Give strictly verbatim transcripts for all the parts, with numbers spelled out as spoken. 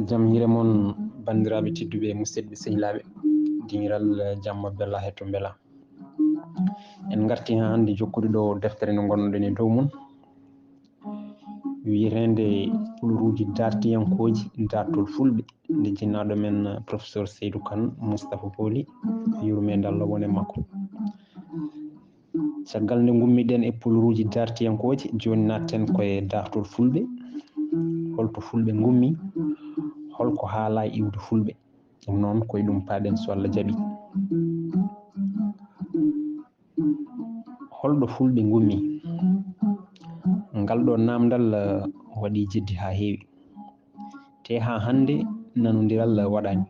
Jam hiire mon, banndiraaɓe tedduɓe, musidɓe sehilaaɓe, dingiral, eh, jamma bella hetto mbela. En ngarti haa hannde jokkude ɗo deftere nde ngonnoɗen e dow mum, wiyeteende Puluruuji Daartiyankooji, Daartol Fulɓe, nde jinnaaɗo men, eh, Professeur Seydou Kane Moustapha Pooli, yurmeende Allah won e makko. Caggal nde ngummiɗen e puluruuji daartiyankooji, jooni naatten koye daartol Fulɓe. Holto Fulɓe ngummi? Holko haalaa e iwdi Fulɓe? Ɗum noon, koye ɗum paaɗen, so Allah jaɓi. Holɗo Fulɓe ngummi? Ngal ɗo naamndal, eh, waɗi jeddi haa heewi. Te haa hannde nanondiral waɗaani.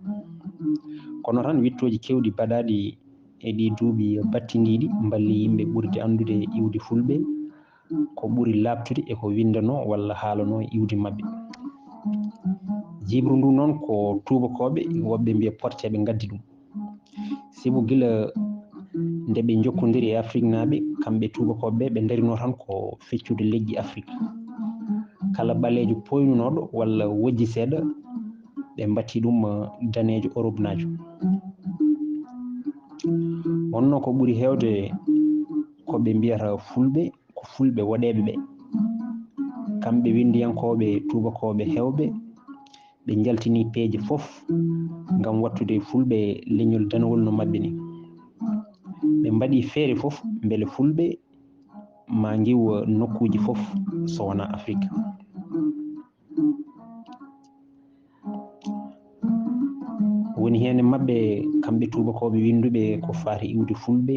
Kono tan wiɗtooji keewɗi baɗaaɗi e ɗii duuɓi battindiiɗi mballi yimɓe ɓurde anndude iwdi Fulɓe, ko ɓuri laaɓtude e ko winndanoo walla haalanoo iwdi maɓɓe. Jiiɓru ndu noon ko tuubakooɓe, woɓɓe mbiya porteeɓe ngaddi ɗum. Sibu gila nde ɓe njokkondiri e Afriknaaɓe, kamɓe tuubakooɓe ɓe, ɓe ndarinoo tan ko feccude leƴƴi Afrik. Kala ɓaleejo pooynunooɗo walla wojji seeɗa, ɓe mbatti ɗum, eh, daneejo Oropnaajo. Wonnoo ko ɓuri heewde ko ɓe mbiyata Fulɓe, ko Fulɓe woɗeeɓe ɓe. Kamɓe winndiyankooɓe tuubakooɓe heewɓe, ɓe njaltini peeje fof ngam wattude Fulɓe leñol danowol no maɓɓe ni. Ɓe mbaɗi feere fof mbele Fulɓe maa ngiw nokkuuji fof so wonaa Afrik. Woni heen e maɓɓe kamɓe tuubakooɓe winnduɓe ko faati iwdi Fulɓe,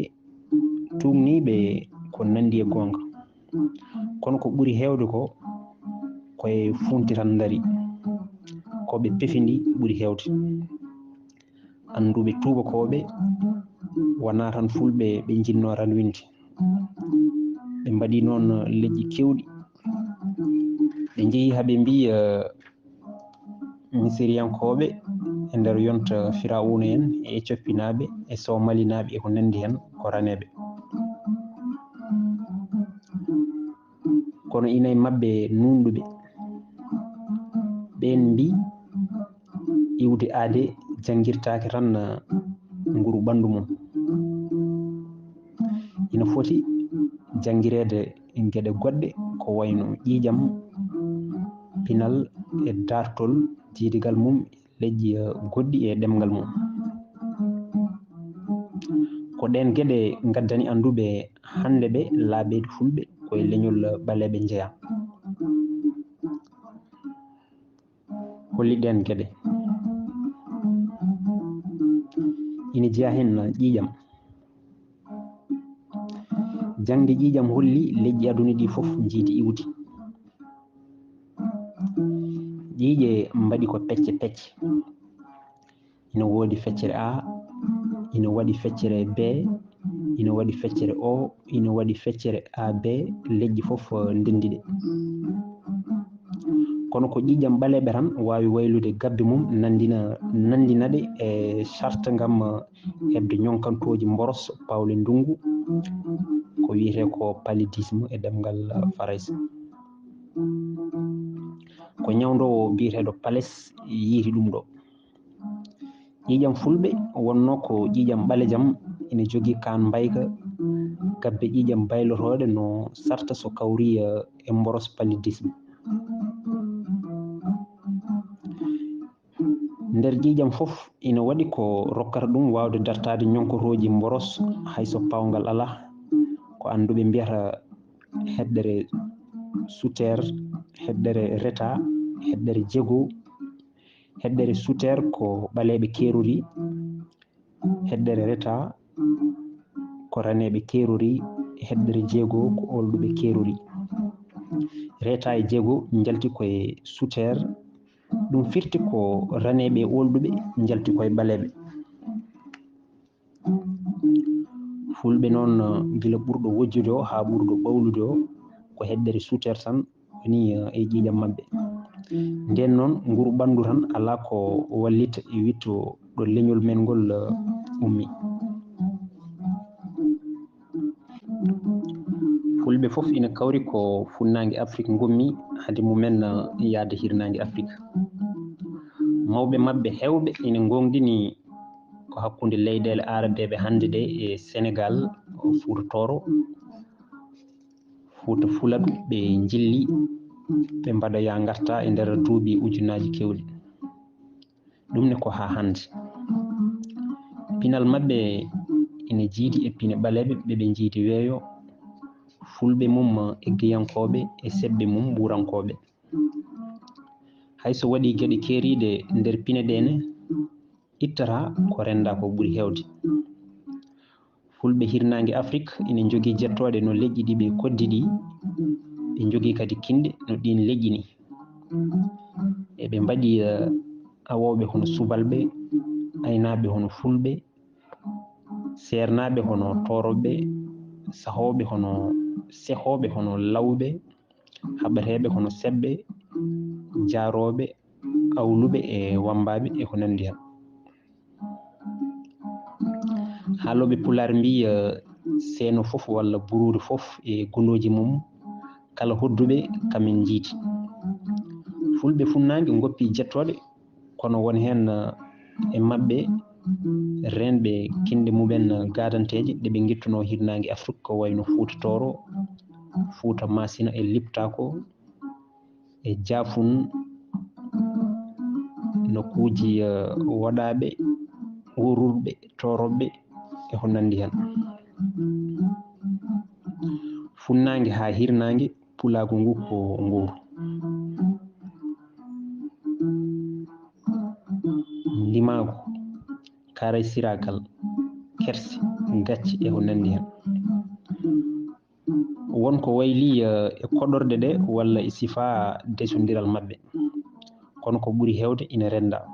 tuugniiɓe ko nanndi e goonga. Kono ko ɓuri heewde ko, ko e fuunti tan ndari. Ko ɓe pefindi ɓuri heewde. Annduɓe tuubakooɓe wonaa tan Fulɓe ɓe njinnoo tan winndi. Ɓe mbaɗi noon leƴƴi keewɗi. Ɓe njehi haa ɓe mbiyi, eh, Misiriyankooɓe e nder yonta Firawuna en e Ecopinaaɓe e Somalinaaɓe e ko nanndi heen ko raneeɓe. Kono ina e maɓɓe nuunɗuɓe. Ɓeen mbii iwdi aadee janngirtaake tan nguru ɓanndu mum. Ina foti janngireede geɗe goɗɗe ko wayno ƴiiƴam, pinal e daartol diidigal mum, leƴƴi, eh, goɗɗi e ɗemngal mum. Ko ɗeen geɗe ngaddani annduɓe hannde ɓe laaɓeede Fulɓe ko e leñol ɓaleeɓe njeyaa. Holli ɗeen geɗe? Ina jeyaa heen ƴiiƴam. Jaŋde ƴiiƴam holli leƴƴi aduna ɗi fof njiidi iwdi. Ƴiiƴe mbaɗi ko pecce pecce. Ina woodi feccere A, ina waɗi feccere B, ina waɗi feccere O, ina waɗi feccere A B, leƴƴi fof, eh, ndenndi ɗe. Kono ko ƴiiƴam ɓaleeɓe tan waawi waylude gabbe mum, nanndina, nanndina ɗe e charte ngam, eh, heɓde ñonkantooji mboros pawle ndunngu, ko wiyetee ko paludisme e ɗemngal, eh, Farayse. Ko ñawndoowo biyeteeɗo Palès yiiti ɗum ɗo. Ƴiiƴam Fulɓe wonnoo ko ƴiiƴam ɓalejam, ina jogii kaan mbayka, gabbe ƴiiƴam baylotooɗe no sarta so kawri, eh, e mboros paludisme. Nder ƴiiƴam fof ina waɗi ko rokkata ɗum waawde dartaade ñonkotooji mboros hay so paawngal alaa, ko annduɓe mbiyata heɗɗere Suter, heɗɗere Reta, heɗɗere Jego. Heɗɗere Suter ko ɓaleeɓe keerori, heɗɗere Reta ko raneeɓe keerori, heɗɗere Jego ko oolɗuɓe keerori. Reta e Jego njalti ko e Suter, ɗum firti ko raneeɓe e oolɗuɓe njalti ko e ɓaleeɓe. Fulɓe noon, gila ɓurɗo wojjude o haa ɓurɗo ɓawlude o, ko heɗɗere Suter tan woni, eh, e ƴiiƴam maɓɓe. Ndeen noon, nguru ɓanndu tan alaa ko wallita e wiɗto ɗo leñol men ngol, eh, ummi. Fulɓe fof ina kawri ko funnaange Afrik ngummi hade mumen, eh, yahde hirnaange Afrik. Mawɓe maɓɓe heewɓe ina ngoongɗini ko hakkunde leyɗeele aarabeeɓe hannde ɗe e Senegaal, Fuuta Tooro, Fuuta Fuladu, ɓe njilli, ɓe mbaɗoya ngarta e nder duuɓi ujunnaaji keewɗi. Ɗum ne ko haa hannde. Pinal maɓɓe ina jiidi e pine ɓaleeɓe, ɓe ɓe njiidi weeyo, fulɓe mum eggeyankooɓe e seɓɓe mum wuurankooɓe. Hay so waɗii geɗe keeriiɗe nder pine ɗee ne, ittata ko renndaa ko ɓuri heewde. Fulɓe hirnaange Afrik ina njogii jettooɗe no leƴƴi ɗi ɓe koddi ɗi, ɓe njogii kadi kinɗe no ɗiin leƴƴi nii. Eɓe mbaɗi, eh, awooɓe hono subalɓe, aynaaɓe hono fulɓe, seernaaɓe hono toorooɓe, sahooɓe hono, sehooɓe hono lawɓe, haɓeteeɓe hono seɓɓe, jaarooɓe, awluɓe e wammbaaɓe e ko nanndi heen. Haalooɓe Pulaar mbii, eh, seeno fof walla buruuri fof e gondooji mum, kala hodduɓe kamin njiidi. Fulɓe funnaange ngoppi jettooɗe, kono won heen, eh, e maɓɓe reenɓe kinɗe mumen, eh, gaadanteeje ɗe ɓe ngettunoo hirnaange Afrik, ko wayno Fuuta Tooro, Fuuta Maasina e Liptako, e Jaafun, nokkuuji, eh, woɗaaɓe, wuururɓe, toorooɓe e ko nanndi heen. Funnaange haa hirnaange, pulaagu ngu ko nguuru. Ndimaagu, karaysiraagal, kerse, gacce e ko nanndi heen. Won ko waylii, eh, e koɗorɗe ɗe walla e sifaa desondiral maɓɓe, kono ko ɓuri heewde ina rennda.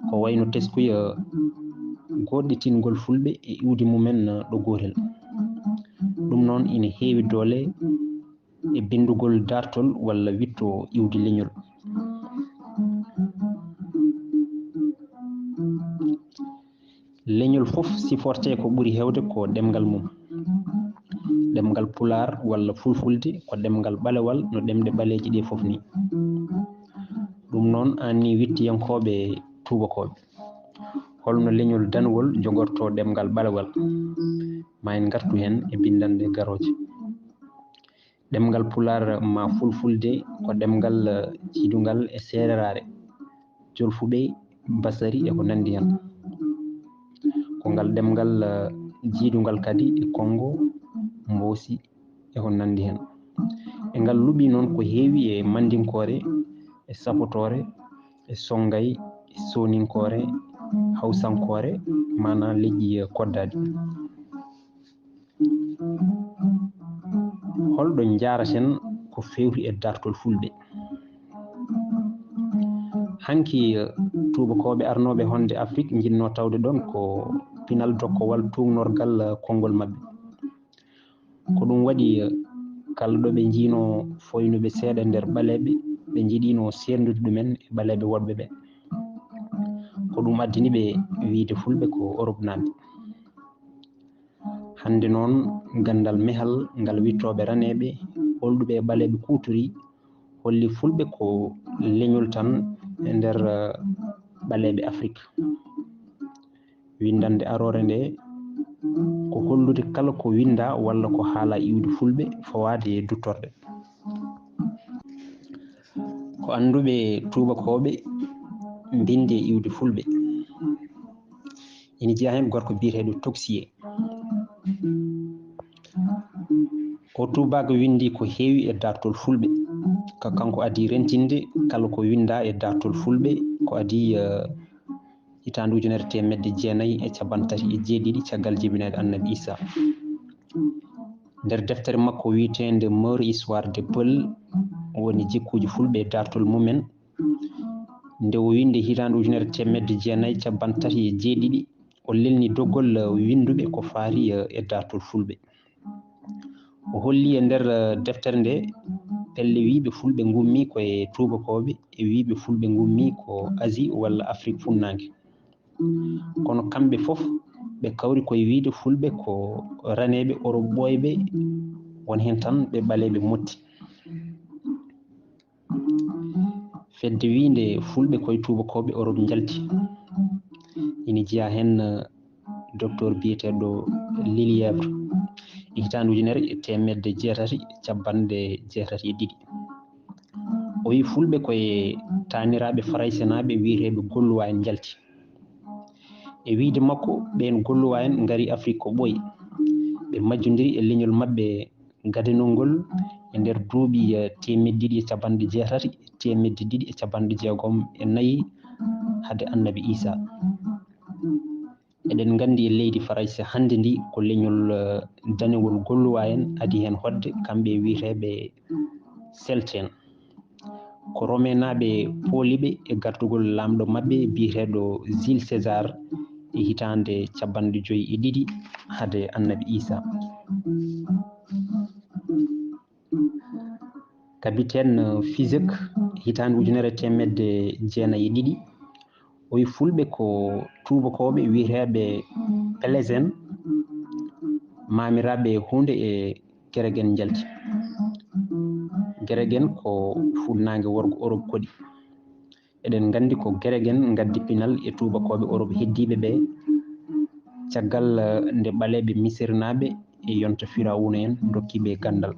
Ko wayno teskuya goɗɗitingol fulɓe e iwdi mumen, eh, ɗo gootel. Ɗum noon ina heewi doole e binndugol daartol walla wiɗto iwdi leñol. Leñol fof sifortee ko ɓuri heewde ko ɗemngal mum. Ɗemngal Pulaar walla Fulfulde ko ɗemngal ɓalewal no ɗemɗe ɓaleeje ɗee fof nii. Ɗum noon aannii wiɗtiyankooɓe tuubakooɓe. Holno leñol danuwol jogortoo ɗemngal ɓalewal? Ma en ngartu heen e binndannde garooje. Ɗemngal Pulaar ma Fulfulde ko ɗemngal, eh, jiidungal e seereraare, jolfuɓe, basari e ko nanndi heen. Ko ngal ɗemngal, eh, jiidungal kadi e Konngo, Mboosi e ko nanndi heen. E ngal luɓii noon ko heewi e Manndinkoore, e Safotoore, e Sonngay, e Sooninkoore, Hawsankoore, maanaa leƴƴi, eh, koddaaɗi. Holɗo njaaraten ko feewti e daartol fulɓe? Hanki, eh, tuubakooɓe arnooɓe honde Afrik njinnoo tawde ɗoon ko pinal dokkowal tuugnorgal, eh, konngol maɓɓe. Ko ɗum waɗi, eh, kala ɗo ɓe njiinoo foynuɓe seeɗa nder ɓaleeɓe, ɓe njiɗiino seerndude ɗumen e ɓaleeɓe woɗɓe ɓe. Ko ɗum addani ɓe wiyde fulɓe ko Oropnaaɓe. Hannde noon, ganndal mehal ngal wiɗtooɓe raneeɓe, holɗuɓe e ɓaleeɓe kuutorii, holli fulɓe ko leñol tan e nder, eh, ɓaleeɓe Afrik. Winndannde aroore nde ko hollude kala ko winndaa walla ko haalaa iwdi fulɓe fawaade e duttorɗe. Ko annduɓe tuubakooɓe mbinndi e iwdi fulɓe. Ina jeyaa heen gorko biyeteeɗo Toksiye. O tuubaako winndi ko heewi e daartol fulɓe. Ka kanko adii rentinde kala ko winndaa e daartol fulɓe, ko adii, eh, hitaande ujunere teemedde jeenayi e cappanɗe tati e jeeɗiɗi caggal jibinaade Annabi Isa. Nder deftere makko wiyeteende Mœurs et Histoire des Peuls, woni jikkuuji fulɓe e daartol mumen, nde o winndi hitaande ujunere teemedde jeenayi cappanɗe tati e jeeɗiɗi, o lelni doggol, eh, winnduɓe ko faati, eh, e daartol fulɓe. O holli e nder, eh, deftere nde pelle wiyɓe fulɓe ngummi ko e tuubakooɓe e wiyɓe fulɓe ngummi ko Asie walla Afrik funnaange. Kono kamɓe fof Ɓe kawri koye wiyde Fulɓe ko raneeɓe Orop ɓooyɓe, won heen tan ɓe ɓaleeɓe motti. Fedde wiynde Fulɓe koye tuubakooɓe Orop njalti, ina jeyaa heen, eh, docteur biyeteeɗo Lelièvre, e hitaande ujunere e teemedde jeetati e cappanɗe jeetati e ɗiɗi. O wiyi Fulɓe koye taaniraaɓe Faraysenaaɓe wiyeteeɓe Golluwaa en njalti. E wiyde makko, ɓeen Golluwaa en ngari Afrik ko ɓooyi. Ɓe majjondiri e leñol maɓɓe gadanol ngol e nder duuɓi, eh, teemedde ɗiɗi e cappanɗe jeetati, teemedde ɗiɗi e cappanɗe jeegom e nayi hade Annabi Iisaa. Eɗen nganndi e leydi Farayse hannde ndi ko leñol, eh, danewol Golluwaa en adii heen hoɗde, kamɓe e wiyeteeɓe Celtes en. Ko Romenaaɓe pooli ɓe e gartugol laamɗo maɓɓe biyeteeɗo Jules César e hitaande cappanɗe joy e ɗiɗi hade Annabi Iisaa. Capitaine Fizek, hitaande ujunere teemedde jeenayi e ɗiɗi, o wiyi Fulɓe ko tuubakooɓe wiyeteeɓe Pelez en, maamiraaɓe huunde e Gereg en njalti. Gereg en ko fuɗnaange worgo Orop koɗi. Eɗen nganndi ko Gereg en ngaddi pinal e tuubakooɓe Orop heddiiɓe ɓe, caggal, eh, nde ɓaleeɓe Misirnaaɓe e yonta Firawuna en ndokki ɓe ganndal.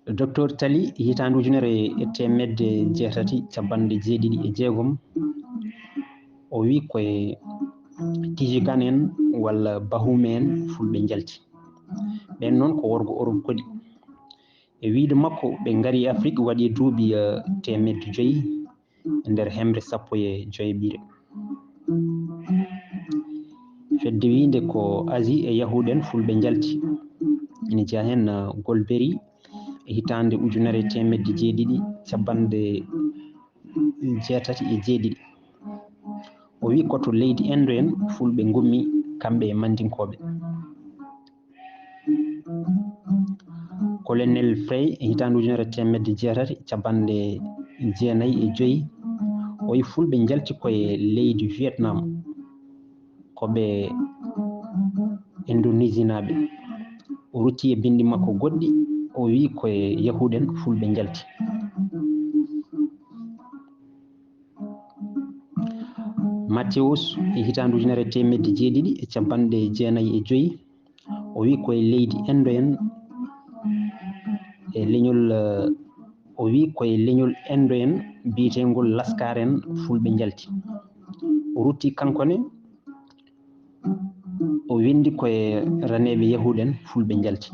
Docteur Tali, hitaande ujunere e teemedde jeetati cappanɗe jeeɗiɗi e jeegom, o wiyi koye Tijigan en walla Bahum en Fulɓe njalti. Ɓeen noon ko worgo Orop koɗi. E wiyde makko, ɓe ngari Afrik waɗi duuɓi, eh, teemedde joy e nder hemre sappo e joyɓiire. Fedde wiynde ko Asie e Yahuud en Fulɓe njalti. Ina jeyaa heen, eh, Golbery e hitaande ujunere e teemedde jeeɗiɗi cappanɗe jeetati e jeeɗiɗi. O wiyi ko to leydi Indo en Fulɓe ngummi, kamɓe e Mandinkooɓe. Colonel Frey e hitaande ujunere teemedde jeetati cappanɗe jeenayi e joy, o wiyi Fulɓe njalti koye leydi Vietnam, ko ɓe Indonesinaaɓe. O rutti e binndi makko goɗɗi, o wiyi koye Yahuud en Fulɓe njalti. Mathéus e hitaande ujunere teemedde jeeɗiɗi e cappanɗe jeenayi e joy, o wiyi koye leydi Indo en e leñol, eh, o wiyi koye leñol Indo en biyeteengol Laskaar en Fulɓe njalti. O rutti kanko ne, o winndi koye raneeɓe Yahuud en Fulɓe njalti.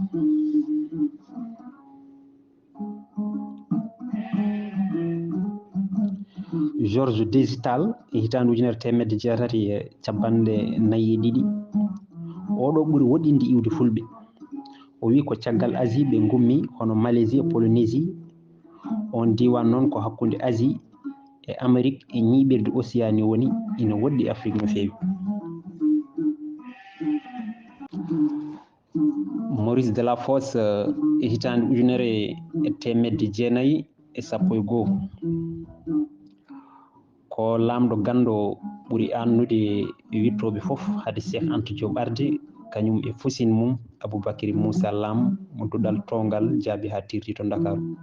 Georges Désital e hitaande ujunere teemedde jeetati e cappanɗe nayi e ɗiɗi. Oɗo ɓuri woɗɗinde iwdi Fulɓe. O wiyi ko caggal Asie ɓe ngummi hono Malaisie e Polynésie. Oon diiwaan noon ko hakkunde Asie e Amérique e ñiiɓirde Océanie woni, ina woɗɗi Afrik no feewi. Maurice Delafosse, eh, e hitaande ujunere e teemedde jeenayi e sappo e goo. Ko laamɗo ganndo ɓuri aannude e wiɗtooɓe fof hade Cheikh Anta Diop arde, kañum e fusin mum Aboubacry Moussa Lam mo duɗal towngal jaabi haa tirti to Ndakaaru.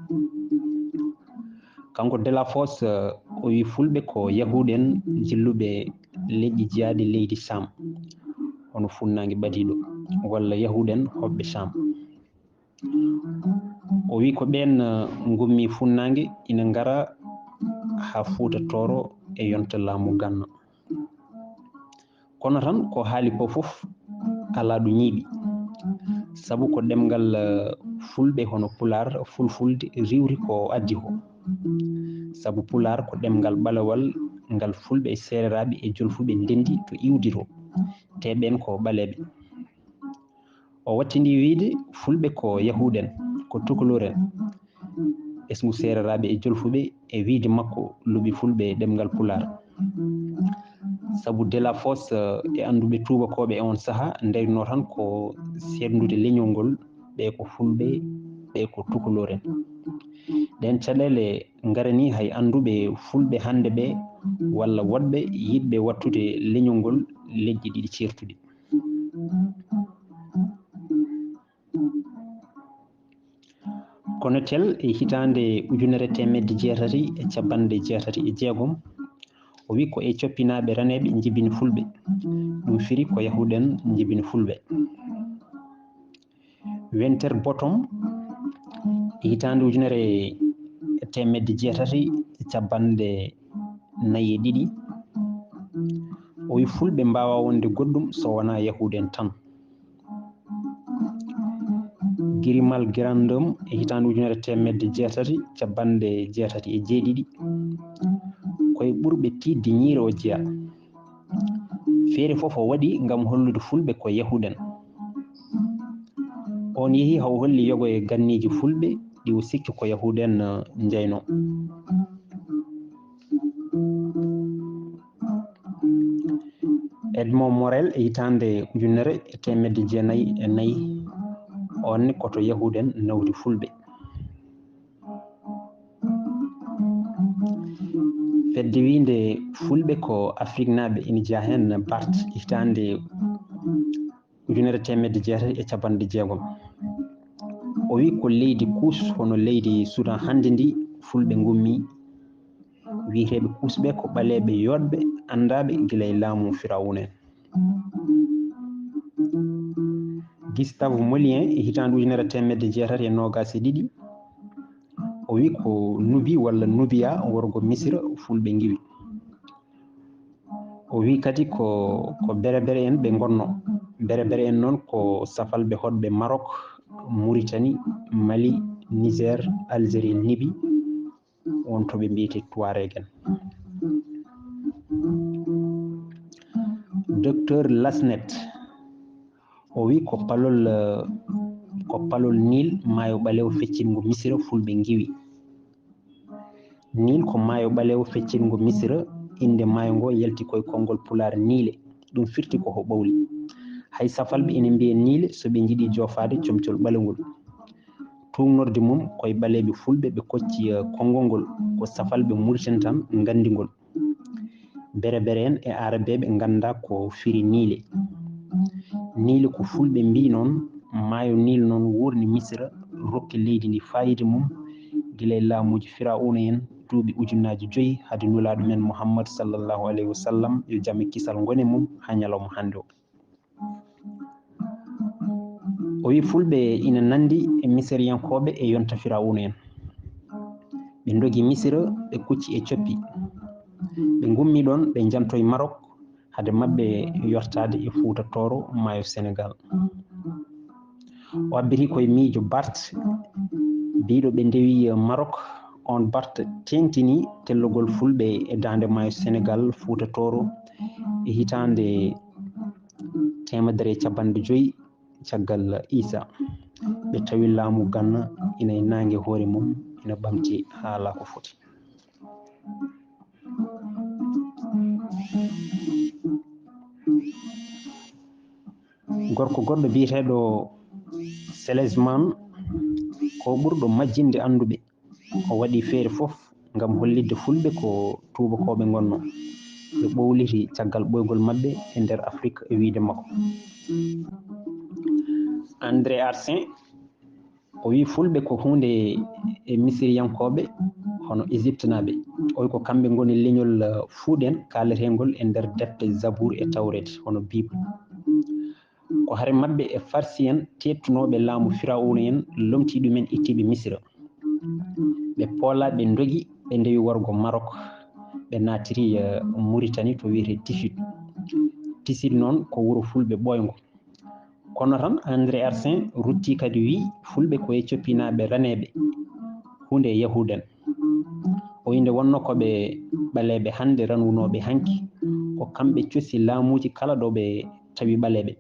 Kanko Delafosse, eh, o wiyi Fulɓe ko Yahuud en jilluɓe leƴƴi jeyaaɗi leydi Saam, hono funnaange ɓadiiɗo, walla Yahuud en hoɓɓe Saam. O wiyi ko ɓeen, eh, ngummi funnaange ina ngara haa Fuuta Tooro e yonta laamu Ganna. Kono tan ko haali ko fof alaa ɗo ñiiɓi. Sabu ko ɗemngal, eh, Fulɓe hono Pulaar, Fulfulde riiwri ko addi ko. Sabu Pulaar ko ɗemngal ɓalewal ngal Fulɓe e Seereraaɓe e Jolfuɓe ndenndi to iwdi to. Te ɓeen ko ɓaleeɓe. O wattindi wiyde Fulɓe ko Yahuud en, ko Tukulóor en. Ɓesngu Seereraaɓe e Jolfuɓe e wiyde makko luɓi Fulɓe e ɗemngal Pulaar. Sabu Delafosse, eh, e annduɓe tuubakooɓe e oon sahaa ndayrnoo tan ko seerndude leñol ngol, ɓee ko Fulɓe, ɓee ko Tukulóor en. Ɗeen caɗeele ngarani hay annduɓe Fulɓe hannde ɓe walla woɗɓe yiɗɓe wattude leñol ngol leƴƴi ɗiɗi ceertuɗi. Kono tel e hitaande ujunere teemedde jeetati e cappanɗe jeetati e jeegom, o wi ko e coppinaaɓe raneeɓe njibini fulɓe. Ɗum firi ko yahuuden njibini fulɓe. Winter Bottom e hitaande ujunere teemedde jeetati e cappanɗe nayi e ɗiɗi, o wi fulɓe mbaawa wonde goɗɗum so wonaa yahuuden tan. Girimal Grandum e hitaande ujunere teemedde jeetati cappanɗe jeetati e jeeɗiɗi, koye ɓurɓe tiiɗde ñiire o jeyaa. Feere fof o waɗi ngam hollude fulɓe ko yahuuden. On yehi haw holli yogo e ganniiji fulɓe ɗi o sikki ko yahuuden, eh, njeynoo. Edmond Morel e hitaande ujunere e teemedde jeenayi e nayi, on ne ko to yahuuden nawdi fulɓe. Fedde wiinde fulɓe ko Afriknaaɓe ina jeyaa heen Barth e hitaande ujunere teemedde jeetati e cappanɗe jeegom. O wi ko leydi Kuus, hono leydi Sudan hannde ndi, fulɓe ngummi. Wiyeteeɓe Kuus ɓe ko ɓaleeɓe yooɗɓe, anndaaɓe gila e laamu Firawuna en. Gustave Mollien e hitaande ujunere teemedde jeetati e noogaas e ɗiɗi, o wi ko Nubi walla Nubia, worgo Misira, fulɓe ngiwi. O wi kadi ko, ko Berebere en ɓe ngonnoo. Berebere en noon ko safalɓe hoɗɓe Maroc, Mauritanie, Mali, Niger, Algérie, Libye, won to ɓe mbiyetee Touareg en. Docteur Lasnet, o wi ko palol, eh, ko palol Nil, maayo ɓaleewo feccingo Misira, fulɓe ngiwi. Nil ko maayo ɓaleewo feccingo Misira, innde maayo ngo yalti koye konngol Pulaar Niile, ɗum firti ko ho ɓawli. Hay safalɓe ina mbiya Niile so ɓe njiɗi joofaade comcol ɓalewngol. Tuugnorde mum koye ɓaleeɓe fulɓe ɓe kocci, eh, konngol ngol, ko safalɓe Mauritanie tan nganndi ngol. Berebere en e Aarabeeɓe nganndaa ko firi Niile. Niile ko fulɓe mbii noon, maayo Niil noon wuurni Misira, rokki leydi ndi faayiida mum, gila e laamuuji Firawuna en, duuɓi ujunnaaji joyi hade Nulaaɗo men Muhammad sallallahu alayhi wa sallam, yo jam e kisal ngon e mum, haa ñalawma hannde o. O wi fulɓe ina nanndi e Misiriyankooɓe e yonta Firawuna en. Ɓe ndogi Misira, ɓe kucci e coppi. Ɓe ngummi ɗoon, ɓe njantoyi Maroc, hade maɓɓe yortaade e Fuuta Tooro, maayo Senegal. O abbiti koye miijo Barth, biiɗo ɓe ndewi Maroc. On Barth teeŋtini tellugol fulɓe e daande maayo Senegal, Fuuta Tooro, e hitaande teemedere e cappanɗe joyi caggal Iisa. Ɓe tawi laamu Ganna ina e naange hoore mum, ina ɓamti haa alaa ko foti. Gorko goɗɗo biyeteeɗo Selesman, ko ɓurɗo majjinde annduɓe, o waɗi feere fof ngam hollitde fulɓe ko tuubakooɓe ngonnoo. Ɓe ɓowliti caggal ɓooygol maɓɓe e nder Afrik e wiyde makko. André Arsène, o wi fulɓe ko huunde e Misiriyankooɓe hono Ejiptnaaɓe. O wi ko kamɓe ngoni leñol, eh, fuuɗen kaaleteengol e nder defte Zabuur e Tawreet hono Bible. Ko hare maɓɓe e Farsi en teettunooɓe laamu Firawuna en lomtii ɗumen, ittii ɓe Misira. Ɓe poolaa, ɓe ndogi, ɓe ndewi wargo Maroc. Ɓe naatiri, eh, Mauritanie to wiyetee Tisit. Tisit noon ko wuro fulɓe ɓooyngo. Kono tan André Arsène ruttii kadi wi fulɓe ko e coppinaaɓe raneeɓe, huunde e yahuuden. O wi nde wonnoo ko ɓe ɓaleeɓe hannde ranwunooɓe hanki, ko kamɓe cosi laamuuji kala ɗo ɓe tawi ɓaleeɓe.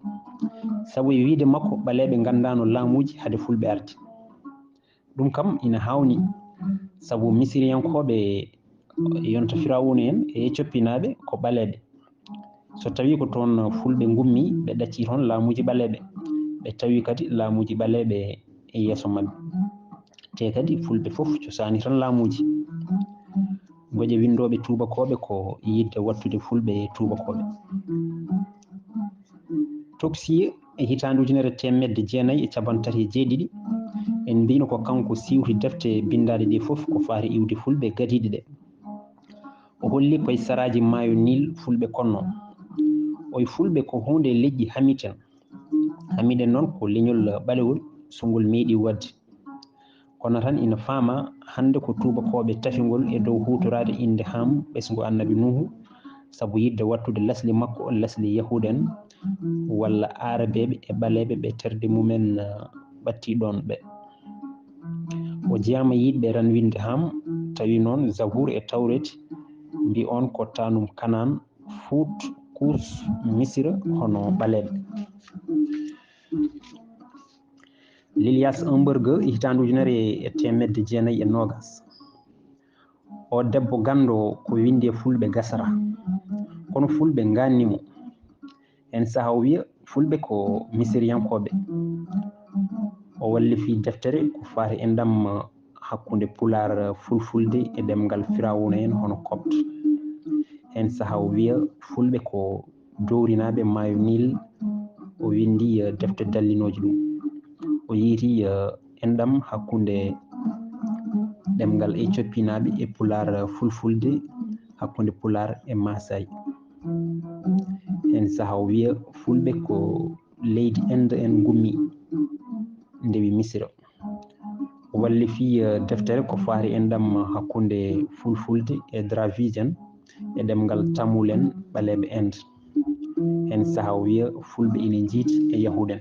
Sabu e wiyde makko, ɓaleeɓe nganndaano laamuuji hade fulɓe arde. Ɗum kam ina haawni, sabu Misiriyankooɓe yonta Firawuna en e Ecoppinaaɓe ko ɓaleeɓe. So tawii ko toon fulɓe ngummi, ɓe ɗaccii toon laamuuji ɓaleeɓe, ɓe tawi kadi laamuuji ɓaleeɓe e yeeso maɓɓe. Te kadi fulɓe fof cosaani tan laamuuji. Ngoƴe winndooɓe tuubakooɓe ko yiɗde waɗtude fulɓe e tuubakooɓe. Toksiye e hitaande ujunere teemedde jeenayi e cappanɗe tati e jeeɗiɗi, en mbiyno ko kanko siwti defte binndaaɗe ɗe fof ko faati iwde fulɓe gadiiɗe ɗe. O holli koye saraaji maayo Nil fulɓe konno. Oy fulɓe ko huunde leƴƴi hamiten. Hamiten noon ko leñol ɓalewol so ngol meeɗi waɗde. Kono tan ina faama hannde ko tuubakooɓe tafingol e dow huutoraade innde Ham ɓesngu Annabi Nuuhu, sabu yiɗde waɗtude lasli makko, lasli Yahuud en walla Aarabeeɓe e ɓaleeɓe ɓe terɗe mumen, ah, ɓattii ɗoon ɓe. O jeyaama yiɗɓe ranwinde Ham, tawi noon Zabuur e Tawreet mbi oon ko taanum Kanaan, Fuut, Kuus, Misira, hono ɓaleeɓe. Lilias Humberger, hitaande ujunere e teemedde jeenayi e noogas. O debbo ganndo ko winndi e fulɓe gasata. Kono fulɓe ngaanni mo. Heen sahaa o wiya fulɓe ko misiriyankooɓe. O wallifii deftere ko faati enɗam hakkunde Pulaar, Fulfulde e ɗemngal Firawna en hono Copt. Heen sahaa o wiya fulɓe ko dowrinaaɓe maayo Nil. O winndi, eh, defte dallinooje ɗum. O yiytii, eh, enɗam hakkunde ɗemngal Ecopinaaɓe e Pulaar, eh, Fulfulde, hakkunde Pulaar e Maasai. Heen sahaa o wiya fulɓe ko leydi Inde en ngummi ndewi Misira. O wallifii, eh, deftere ko faati enɗam hakkunde Fulfulde e Dravidian e ɗemngal Tamul en ɓaleeɓe Inde. Heen sahaa o wiya fulɓe ina njiiti e Yahuud en.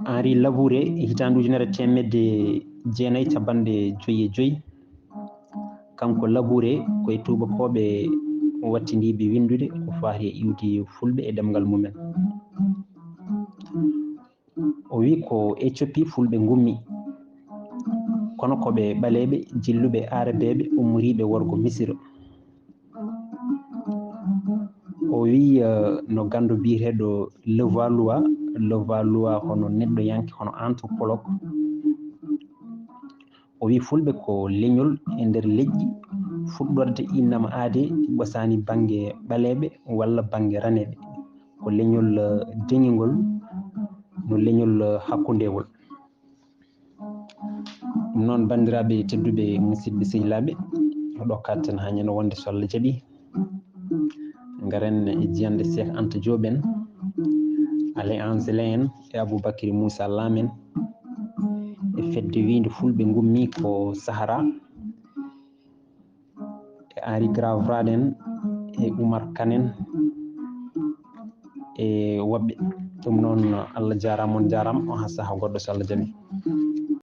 Henri Labouré, hitaande ujunere teemedde jeenayi cappanɗe joyi e joyi. Kanko Labouré ko e tuubakooɓe wattindiiɓe winndude ko faati e iwdi fulɓe e ɗemngal mumen. O wi ko Éthiopie fulɓe ngummi, kono ko ɓe ɓaleeɓe jilluɓe aarabeeɓe ummoriiɓe worgo Misira. O wi, eh, no ganndo biyeteeɗo Levallois, Levallois hono neɗɗoyanke, hono anthropologue. O wi fulɓe ko leñol e nder leƴƴi fuɗɗorde innama aadee ɓosaani bannge ɓaleeɓe walla bannge raneeɓe. Ko leñol, eh, deŋingol, no leñol, eh, hakkundeewol. Ɗum noon, banndiraaɓe tedduɓe, musidɓe sehilaaɓe, ɗo katten haa ñande wonde so Allah jaɓi. Ngaren e jiyannde Cheikh Anta Diop en, Alain Angela en, e Aboubacry Moussa Lam en, e fedde wiinde fulɓe ngummi ko Sahara, e Henri Gravrat en, e Oumar Kane en, e woɓɓe. Ɗum noon, Allah jaaraama, on jaaraama, on haa sahaa goɗɗo so Allah jaɓi.